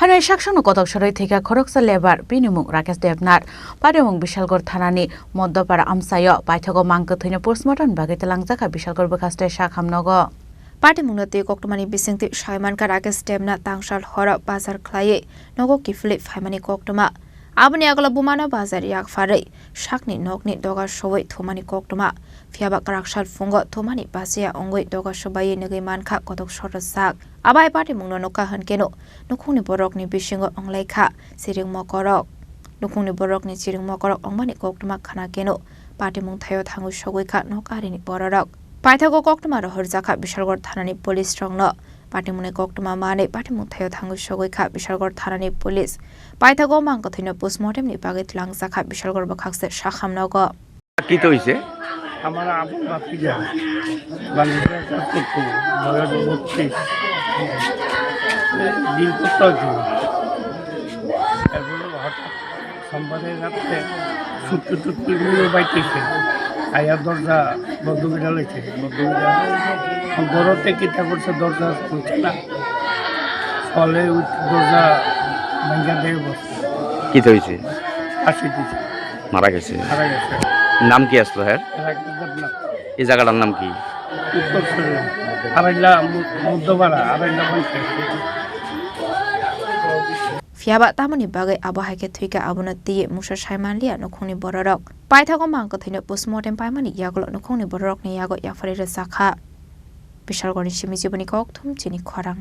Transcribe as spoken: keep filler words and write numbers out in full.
Ano saksono kotok soroi thwikha khoroksa lebar, bini mung Rakesh Debnath. Patimung Bishalgarh thanani Moddopara amchaio paithago mang kwthwino postmortem bagwi twlangjakha Bishalgarh bwkhaste sak hamnogo. Patimungno twi koktwmani bisingtwi saimankha Rakesh Debnath tangsal horo bazar khlaiwi nogo kiphilwi phaimani koktwma. Aboni agolo bumano bazar yakpharwi sakni nokni doga sowi thumani koktwma. Phiyaba kwraksal phungo thumani bachiya wngwi doga sobaiwi nugwi mankha kotok sorojak. Abai patimungno nukha hwnkeno nukhungni borokni bisingo wnglaikha chiring mokorok. Nukhungni borokni chiring mokorok wngmani koktwma khna keno patimung thaio thangwi sogwi kha nok arini bororok. Paithago koktwma rohorjakha Bishalgarh thanani police rokno. Patimungni koktwma manwi patimung thaio thangwi sogwi kha Bishalgarh thanani police. Paithago mang kwthwino postmortem ni bagwi twlangjakha Bishalgarh bwkhakse sakhamnogo. কি তো হইছে? আমার আপন ভাতিজা, বাংলাদেশে কাজ করতো, বয়স বত্রিশ। ডিল করতে হয়েছিল। এরপরে হঠাৎ সোমবারে রাত্রে ছুটতে ছুটতে নিয়ে বাইতেছে। আয়া দরজা বন্ধ করে লাইছে। বন্ধ করে ঘরতে কিতা করছে, দরজা খুলছে না। ফলে ওই দরজা ভাঙা দিয়ে বসছে। কি তো হইছে? ফাঁসি দিছে। মারা গেছে? মারা গেছে। নাম কি আসলো হ্যাঁ? রাকেশ দেবনাথ। এই জায়গাটার নাম কি? উত্তর সুরিয়া। আড়াইলা মু-, মধ্যপাড়া, আড়াইলা panchayat. Phiyaba tamoni bagwi abo hai khe thwikha, abono twiwi mungsa sai manliya nukhungni bororok. Paithago mang kwthwino postmortem paimani yagulo nukhungni bororokni yago yapharwi rwjakha. Bishalgarhni simi jiboni kokthum chini khorang.